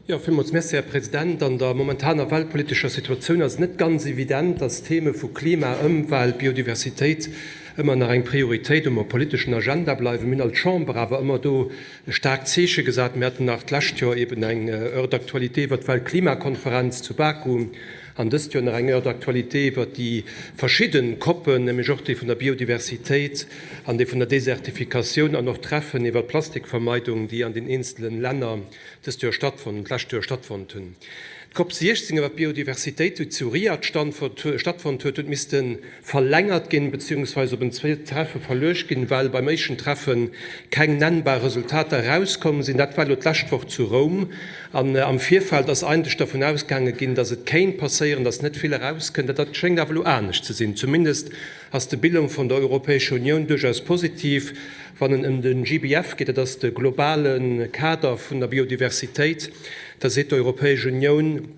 Jo, villmools Merci, Här President. An der momentaner weltpolitescher Situatioun ass et net ganz evident, dass d'Theme vu Klima, Ëmwelt, Biodiversitéit ëmmer nach eng Prioritéit um politeschen Agenda bleiwen. Mir hunn als Chamber awer ëmmer do e staarkt Zeeche gesat. Mir haten nach d'lescht Joer eben eng Heure d'actualité iwwert d'Weltklimakonferenz zu Baku an dëst Joer nach eng Heure d'actualité iwwert déi verschidde COPen, nämlech och déi vun der Biodiversitéit an déi vun der Desertifikatioun an och Treffen iwwert d'Plastikvermeidung, déi an den eenzelen Länner dëst Joer stattfonnt, d'lescht Joer stattfonnt hunn. D'Cop 16 iwwer d'Biodiversitéit, déi zu Riad stattfonnt huet, huet misste verlängert ginn, beziehungsweise op en zweet Treffe verluecht ginn, well beim éischten Treffe keng nennbar Resultater erauskomm sinn. Dat war elo d'lescht Woch zu Roum. An am Virfeld ass eigentlech dervun ausgaange ginn, datt et kéint passéieren, datt net vill erauskënnt. Dat schéngt awer elo anescht ze sinn. Zumindest ass de Bilan vun der Europäescher Unioun duerchaus positiv, wann en ëm de GBF geet, dat ass de globale Kader vun der Biodiversitéit. Da seet d'Europäesch Unioun,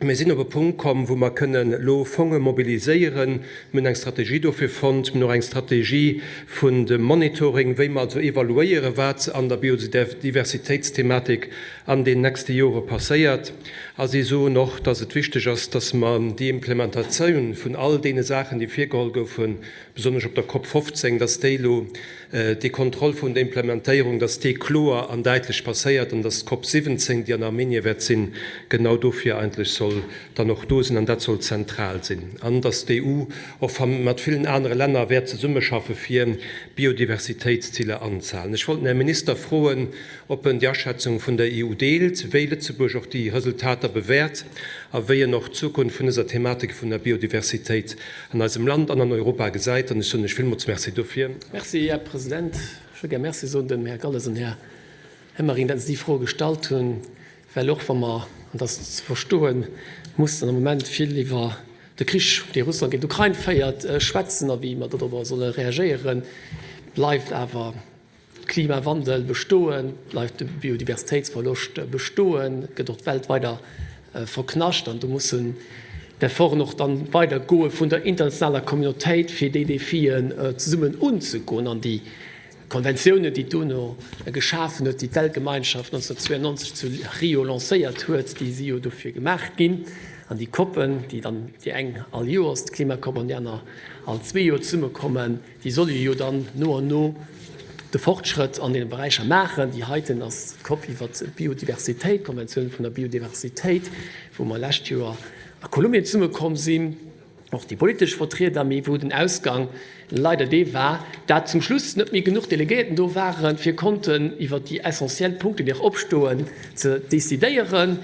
Mir sinn op e Punkt komm, wou mer kënnen elo Fonge mobiliséieren. Mir hunn eng Strategie dofir fonnt. Mir hunn och eng Strategie vun dem Monitoring, wéi mer also evaluéieren, wat an der Biodiversitéitsthematik an den nächste Jore passéiert. A si soen och, dass et wichteg ass, dass mer déi Implementatioun vun all deene Saachen, déi virgeholl goufen, besonnesch op der Cop 15, dass déi elo, déi Kontroll vun der Implementéierung, dass déi kloer an däitlech passéiert an dass d'Cop 17, déi an Armenien wäert sinn, genau dofir eigentlech soll dann och do sinn an dat soll zentral sinn an dass d'EU och mat villen anere Länner wäert zesummeschaffe fir Biodiversitéitsziler anzehalen. Ech wollt den Här Minister froen, ob en déi Aschätzung vun der EU deelt, wéi Lëtzebuerg och déi Resultater bewäert a wéi en och d'Zukunft vun dëser Thematik vun der Biodiversitéit an eisem Land an an Europa gesäit. An ech soen lech villmools Merci dofir. Merci, Här President. Ech wëll gär Merci soen dem Här Galles an Här Hemering, datt se déi Fro gestallt hunn, well och wa mer, an dat ass ze verstoen, mussen am Moment vill iwwer de Krich, dee Russland géint d'Ukrain féiert, schwätzen a wéi mer dodrobber solle reagéieren, bleift awer Klimawandel bestoen, bleift de Biodiversitéitsverloscht bestoen, gëtt och d'Welt weider verknascht an do mussen d'Efforten och dann weider goe vun der internationaler Communautéit, fir déi Defien zesummen unzegoen an déi Konventiounen, déi d'UNO geschafen huet, déi d'Weltgemeinschaft 1992 zu Rio lancéiert huet, déi si jo dofir gemaach ginn an déi COPen, déi dann déi eng all Joers, d'Klimacop, an déi aner all zwee Joer zesummekommen, Déi solle jo dann no an no de Fortschrëtt an deene Beräicher maachen. Déi heiten ass d'COP iwwer d'Biodiversitéit, d'Konventioun vun der Biodiversitéit, wou mer lescht Joer a Kolumbien zesummekomm sinn, och déi politesch Vertrieder, mee wou den Ausgang leider dee war, dat zum Schluss net méi genuch Delegéierten do waren, fir konnten iwwer déi essentiell Punkten, déi nach opstoen, ze decidéieren.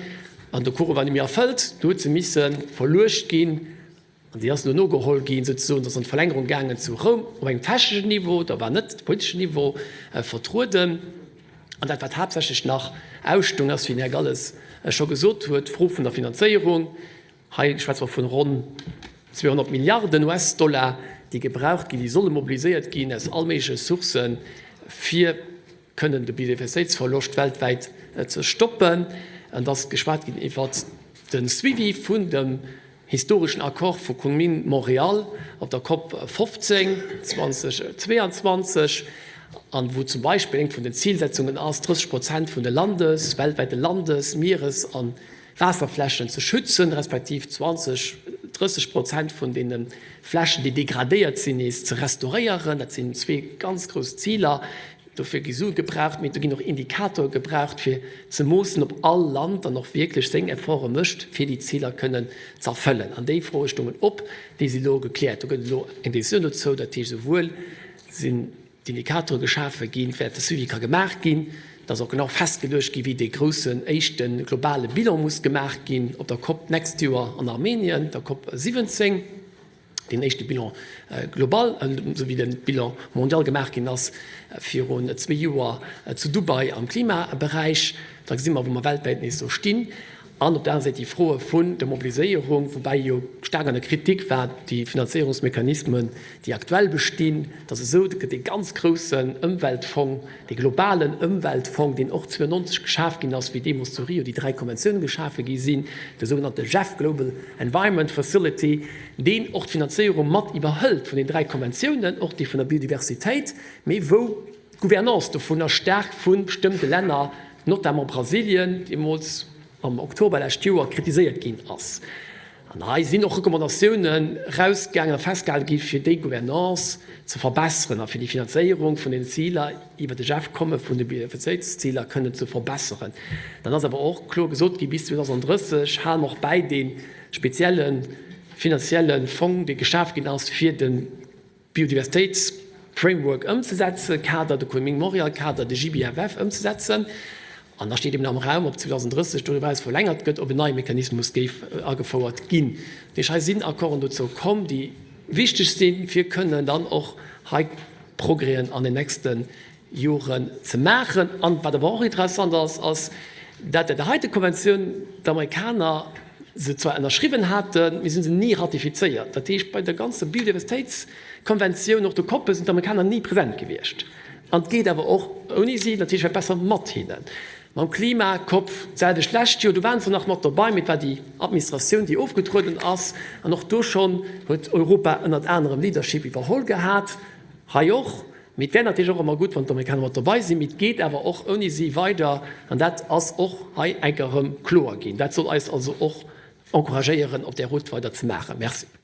An de Quorum war net méi erfëllt, do huet se misse verluecht ginn. An déi ass elo nogeholl ginn, souzesoen, dat ass an d'Verlängerung gaangen zu Roum op engem techneschen Niveau, da war net de politeschen Niveau vertrueden. An dat, wat haaptsächlech nach ausstung, ass, wéi den Här Galles scho gesot huet, d'Fro vun der Finanzéierung. Hei schwätze mer vun ronn 200 Milliarden US-Dollar, déi gebraucht ginn, déi solle mobiliséiert ginn aus all méigleche Sourcen, fir kënnen de Biodiversitéitsverloscht weltwäit ze stoppen. Et ass geschwat ginn iwwert de Suivi vun dem historeschen Accord vu Kunming-Montréal op der Cop 15 2022, an wou zum Beispill eng vun den Zilsetzungen ass, 30 Prozent vun de Landes-, weltwäite Landes-, Mieres a Waasserflächen ze schützen, respektiv 20, 30 Prozent vun deene Flächen, déi degradéiert sinn, nees ze restauréieren. Dat sinn zwee ganz grouss Ziler. Dofir gi Sue gebraucht, mee do ginn och Indikatore gebraucht, fir ze moossen, ob all Land dann och wierklech seng Efforte mécht, fir déi Ziler kënnen ze erfëllen. An déi Froe stoungen op, déi si elo gekläert. Do gëtt et elo eng Decisioun dozou. Dat heescht, esouwuel sinn d'Indikatore geschafe ginn, wäert de Suivi ka gemaach ginn, et ass och genau festgeluecht ginn, wéi dee groussen éischte globale Bilan muss gemaach ginn op der Cop d'nächst Joer an Armenien, der Cop 17. deen éischte Bilan global, esou wéi de Bilan mondial gemaach ginn ass virun zwee Joer zu Dubai am Klimaberäich. Da gesi mer, wou mer weltwäit nees do stinn. An op der anerer Säit déi Froe vun der Mobiliséierung, woubäi jo staark an der Kritik war, déi Finanzéierungsmechanismen, déi aktuell bestinn, dass esou gëtt dee ganz groussen Ëmweltfong, Dee globalen Ëmweltfong, deen och 92 geschaf ginn ass, wéi deemools zu Rio déi dräi Konventiounen geschafe gi sinn, de sougenannte GEF, Global Environment Facility, deen och d'Finanzéierung mat iwwerhëlt vun den dräi Konventiounen, och déi vun der Biodiversitéit, mee wou d'Gouvernance dovunner staark vu bestëmmte Länner, notamment Brasilien deemools. am Oktober lescht Joer kritiséiert ginn ass. An hei sinn och Recommandatiounen erausgaangen a festgehale gi fir déi Gouvernance ze verbesseren a fir déi Finanzéierung vun den Ziler iwwer de GEF-Komme vun de Biodiversitéitsziler kënnen ze verbesseren. Dann ass awer och kloer gesot gi, bis 2030 hale mer och bäi dee spezielle finanzielle Fong, dee geschaf ginn ass, fir de Biodiversitéitsframework ëmzesetzen, Kader, de Kunming-Montréal-Kader, de GBFF ëmzesetzen. An da steet eben am Raum, ob 2030 doriwwer eraus verlängert gëtt, ob en neie Mechanismus géif agefouert ginn. Dat heescht, hei sinn Accorden dozou komm, déi wichteg sinn, fir kënnen dann och hei Progrèsen an den nächste Joren ze maachen. An wat awer och interessant ass, ass, dat dat heite Konventioun d'Amerikaner se zwar ënnerschriwwen haten, mee se hu se ni ratifizéiert. Dat heescht, bei der ganzer Biodiversitéitskonventioun, och de COPe sinn d'Amerikaner ni present gewiescht. An et geet awer och ouni si, natierlech wär et besser mat hinnen. Mam Klima-COP d'selwecht d'lescht Joer, do waren se nach mat dobei, mee et war déi Administratioun, déi ofgetrueden ass. An och do schonn huet Europa ënnert anerem Leadership iwwerholl gehat, hei och. Mee et wär natierlech och ëmmer gutt, wann d'Amerikaner mat dobei sinn. Mee et geet awer och ouni si weider. An dat ass och hei enker erëm kloer ginn. Dat soll eis also och encouragéieren, op där Route weider ze maachen. Merci.